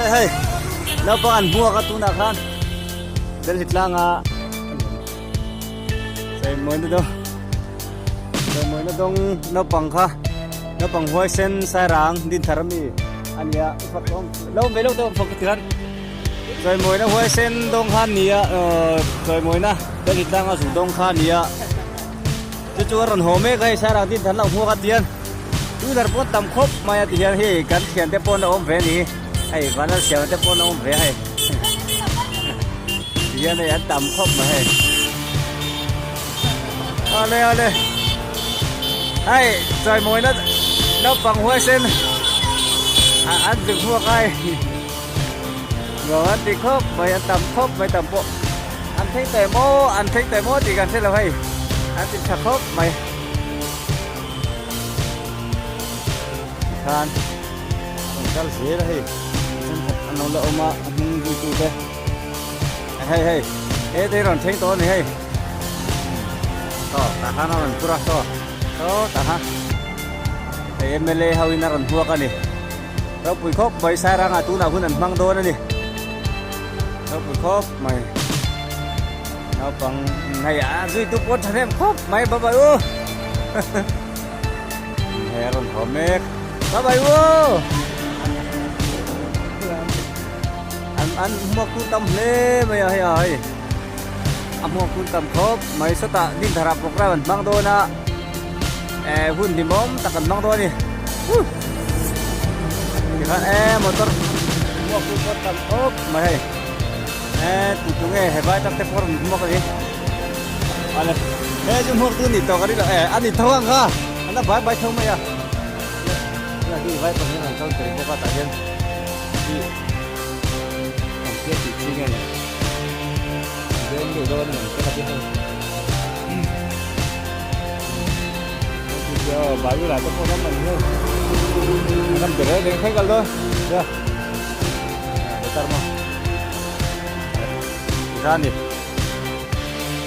Ale hei naupang an hmuak a tunah khan Delhi tlanga Chaimawina dawng Chaimawina dawng naupang kha naupang huaisen sairang dinthar ami a nia i fak awm lo mai lo te awm fak ka ti khan Chawimawina huaisen dawng kha a nia chawimawina Delhi tlanga zu dawng kha a nia chu chu a rawn haw mek a hei sairang dinthar lo hmuak a tian Tuiler pawh tam khawp mai a ti hian hei kan thiante pawh an awm ve a ni hei Vanlalsiama te pawh an awm ve a hei ti hian hei an tam khawp mai hei awle awle hei chawimawina naupang huaisen an zuk hmuak a hei nuam an ti khawp mai an tam khawp mai tam pawh an thleng tawh em aw an thleng tawh em aw tih kan hre lo hei an ti tha khawp mai. Tikhan a rawn kal zel a hei thenkhat an lo la awm a a hnung zui tu te hei hei he te hi rawn thleng tawh a ni hei saw tah khan a rawn phur a saw saw tah khan hei M L A ho in a rawn hmuak a ni ropui khawp mai sairangah tunah hun an hmang dawn a ni ropui khawp mai. Naupang hei a zui tu pawh thahnem khawp mai bye bye u hei a rawn haw mek bye bye u an an hmuak tu tam hle mai a hei a hei a hmuak tu tam khawp mai sawtah dinthar ah program an hmang dawn a eh hun hlimawm tak an hmang dawn a ni tikhan eh motor hmuak tu pawh tam khawp mai hei. Eh tu tu nge he vai tak te pawh rawn hmuak a ni ale he chu hmuak tu ni tawh ka ri lo eh a ni tho ang kha an la bai bai tho mai a tunah hi vai pahnih an kal tel bawk a tah hian hi an tia tih chi nge ni veng deuh dawn a ni ang te ka ti hei bai bulah te pawh ram an ni hei ram te reng reng thleng kal dawn sia. Tikhan ni.